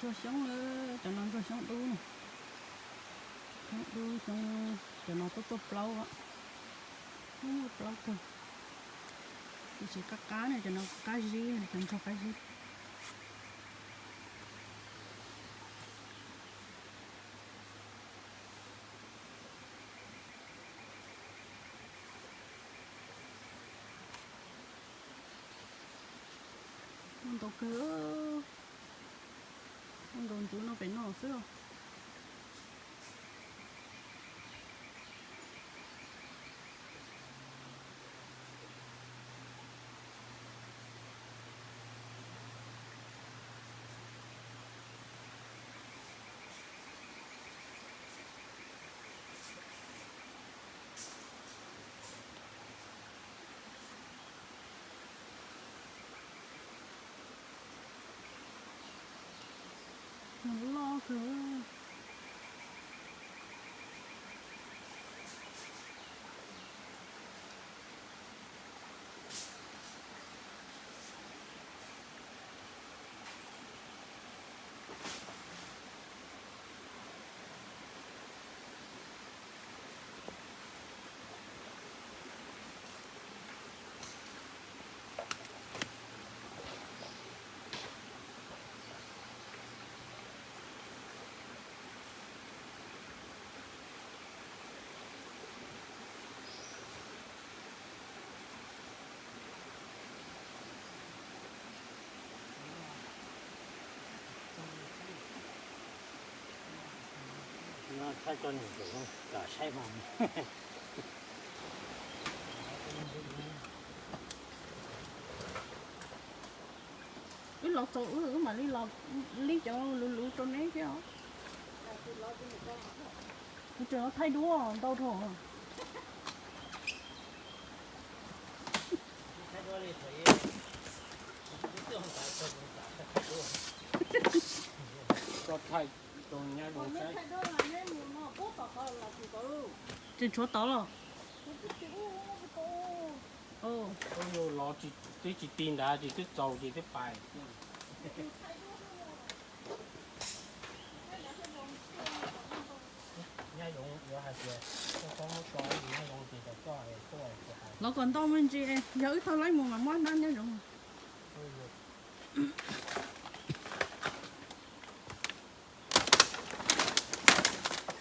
Ntsuag xyoob na, cov no ntsuag xyoob dub na. Xyoob dub xyoob, cov no tuaj tuaj plaub, muaj plaub kawg. Tiam sis qab qab na, cov no qab zib na, cov ntsuag qab zib. Muaj ntau kawg, muaj nkaus ntsuv no pem no xwb os. Loj kawg. No thaij tso niam tsev zoo kam saib mas. Wb los txog wb wb mam li los lib cov luv luv rau neb thiab os. Kuv tseem los thaij duab ntau dhau. Thaij duab li thaum ib, thaij duab, thaij duab, tseem tshuav tod los? Twb tsis ti ntawd ces twb txaus ces twb pais. Nyab Yoov yuav hais tias koj txhob muab so, Nyab Yoov ces kom koj tuaj. Los kom ntau me ntsis, yog wb tau laib mus mas muab nab Nyab Yoov.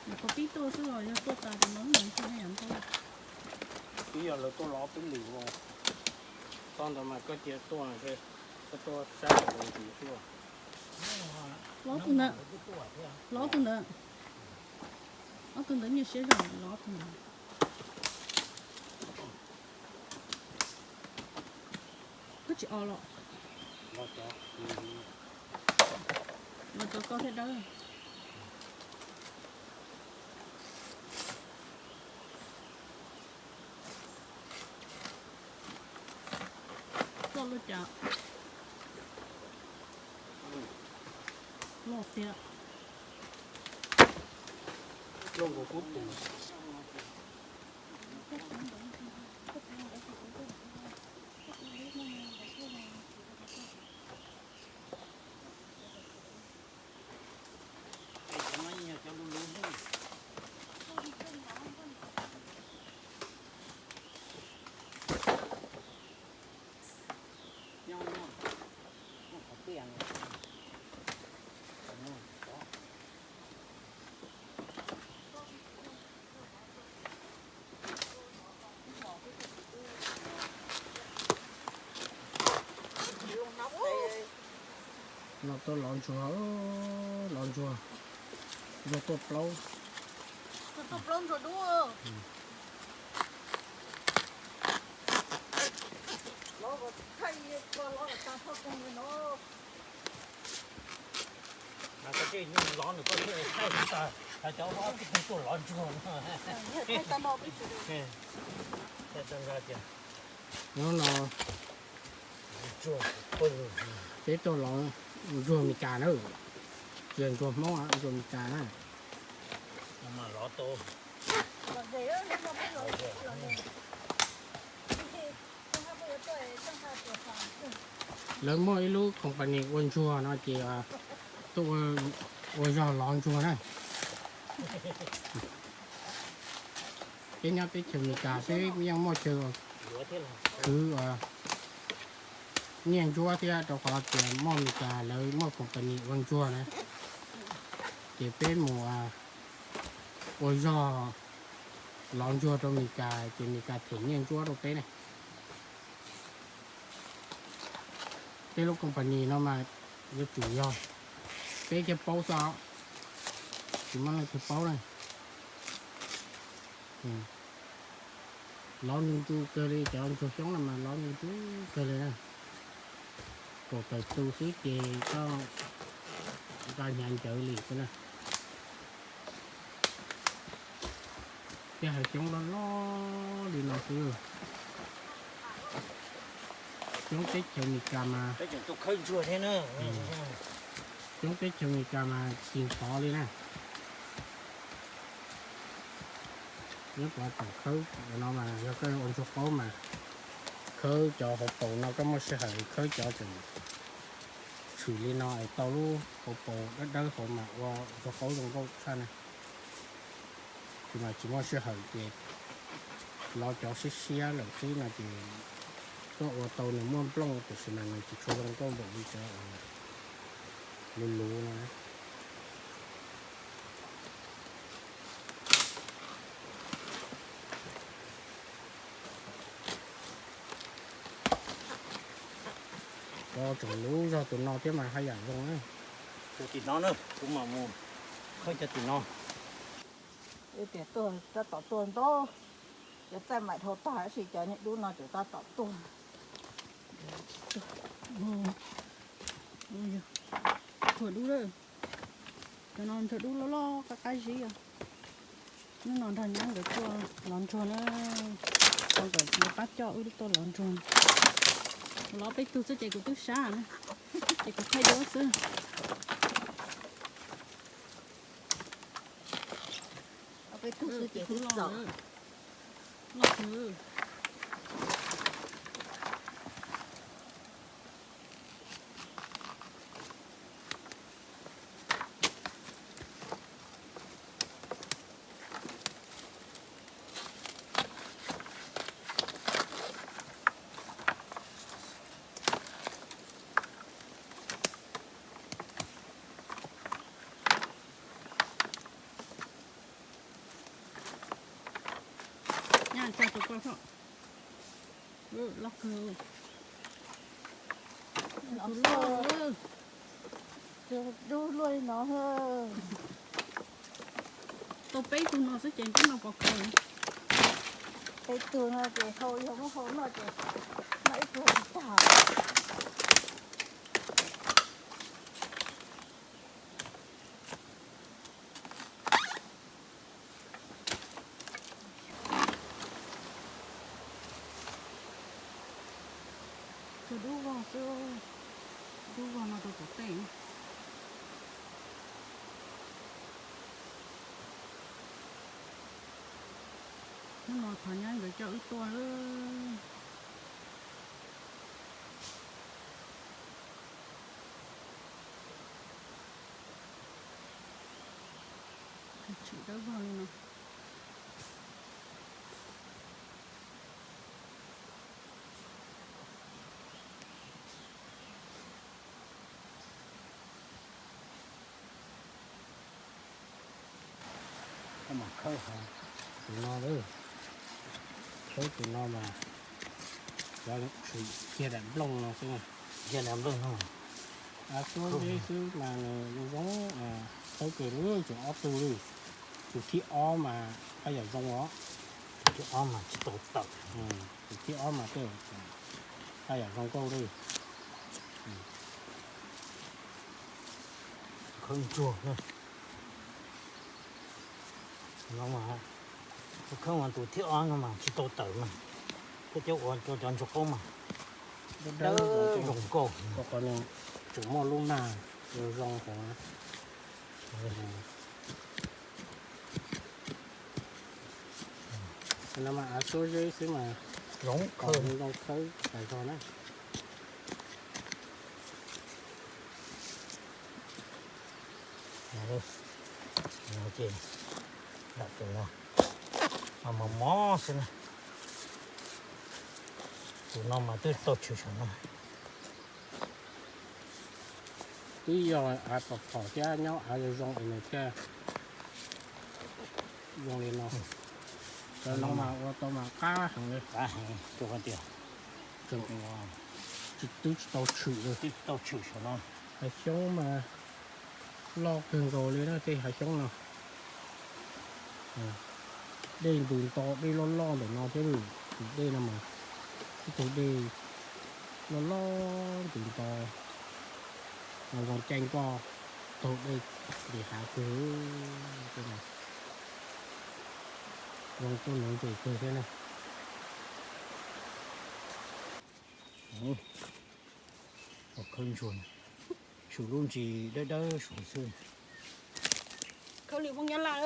Nyuam qhuav pib tuaj xwb os, yog tuaj tas ces no ntau. Twb yog lawv tuaj los ob peb lwm os. Txog ntawd mas koj cia tuaj, koj tuaj saib los ntsis xwb. Los ob tug ntawd, los ob tug ntawd, ob tug ntawd nyiaj siab zog, los ob tug ntawd. Koj tsis os los? Los cov koj thiaj dawb. Koj lub cas loj thiab. No tuaj lov ntsuag, lov ntsuag, ntsuag tuaj plaub. Tuaj plaub ntsuag dub. Lov nws koj thaij tas, hais cov ob tug tuaj lov ntsuag no. Hnub no peb tuaj lov ntsuag Meskas na, tsis yog ntsuag Hmoob, ntsuag Meskas na. Lawv muaj ib lub company ua ntsuag no ces Tuaj ua zog lov ntsuag na. Peb nyob teb chaws Amelikas peb yeej muaj chaw khwv nyiaj ntsuab thiab, rau qhov tias muaj Amelikas lawv muaj company ua ntsuag na, ces peb mus ua zog lov ntsuag rau Amelikas ces Amelikas them nyiaj ntsuab rau peb na. Peb lub company no mas yuav tsum yog peb thiaj paub xwb, tsis muaj leej twg paub na. Lov ntu ntu kawg li, cov ntsuag xyoob no mas lov ntu ntu kawg li na. Kaum tawm tus xwb ces koj nqa hnyav ncaws li xwb na. Thiab hav xyoob loj loj li no xwb. Xyoob teb chaws Amelikas mas, xyoob teb chaws Amelikas mas tsis ntxhov li na. Nyob tov tseem khawb no mas yog koj ua ntsuag qaub mas khawb cov hauv paus no koj muaj sij hawm khawb cov tseem tshwm li no es tau lub hauv paus dawb dawb hauv mas ua ntsuag qaub zoo nkauj tshaj na. Tab sis mas tsis muaj sij hawm ces lov cov siab siab lawm xwb no ces koj ua tau nws muaj nplooj tiam sis mas nws tsis tshua zoo nkauj npaum li cov luv luv no. Cov tseem luv zog tus no thiab mas haj yam zoo na. Cov tim no na, kuv mam mus khawb cov tim no. Tias tuaj tab tom tuaj ntau, cov txaij maim dhau tag tab sis cov niag dub no tseem tab tom tuaj. Ntsuag dub lawm. Cov no ntsuag dub loj loj qab qab zib os. Hnub no nrog nyab nkawd tuaj lov ntsuag na, nkawd pab coj wb tuaj lov ntsuag. Lov peb tug xwb ces kuv twb sab na, ces kuv thaij duab xwb. Peb tug xwb ces twb txaus. Nyab tsa tus koj tso. Loj kawg. Tus loj. Tus dub luaj li no. Tau peb tug no xwb ces ntsib no pov khaws. Peb tug no ces hau yog muab hau noj ces noj ib pluag tsis tag. Tus dub vog xwb, dub vog no rau tom tej. Hnub no thov nyab nkawd coj wb tuaj lawm. Tshwm dawb vog li no. Koj mam khawb hauv tus no lawm. Khawb tus no mas cov tshwm kiag daim nplooj no xwb. Kiag daim nplooj no. Av xub deb xwb mas nws zoo zoo, khawb kiag lawm tseem ob tug lawm. Tus thib ob mas haj yam zoo os. Tus thib ob mas tsis tau tawm. Tus thib ob mas tej haj yam zoo nkauj lawm. Khawb ntsuag no mas, khawb mas tus thib ob no mas tsis tau tawm mas, koj cov ua rau cov ntsuag qaub mas dawb zoo nkauj. Qhov no tseem muaj lub mag zoo zoo hov. No mas av xub zeb xwb mas zoo khawb, zoo khawb tas zog na. Ces lam tus no mas mos mos xwb na. Tus no mas twb tau tshwm saum no. Twb yog av pom phom thiab nyob av zoo zoo es nws thiaj zoo li no. Cov no mas ua tau mas qab heev li. Qab heev rau qhov tias tseem tsis, twb tsis tau tshwm li. Twb tsis tau tshwm saum no. Hav xyoob mas loj kawg nkaus li na tej hav xyoob no. Dej ntws nto, dej loj loj ntawm no thiab, tus dej no mas ib tug dej loj loj ntws nto, zoo caij nkoj taug dej nqis hav kawg. Zoo tuaj nuv ntses kawg thiab na. Khawb ntsuag, tshuav lub ntsis dawb dawb saud xwb. Khawb li Hmoob Nyab Laj,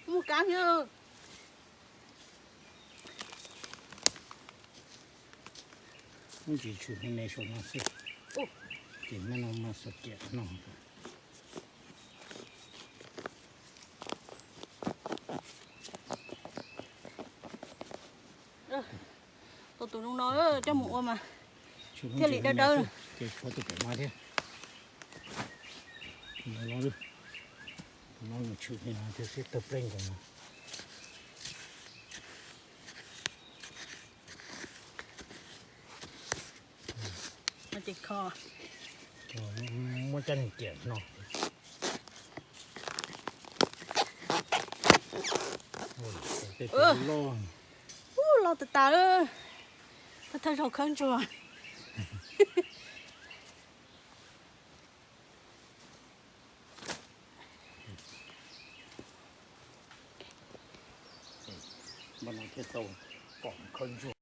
mus kab thiab. Lub ntsis tshwm me me saum no xwb, ces maj no maj xav tias no. Tau tus zoo no coj mus ua mas thiaj li dawb dawb. Ces tshuav tus pem no thiab. Tus no, tus no nws tshwm li no thiab xwb, tawg plej nkaus no. Ces kho, muab coj mus ciam no. Tej loj, ub, loj tas tas, thawj thawj zaug khawb ntsuag. Npaj no thiaj tau pom khawb ntsuag.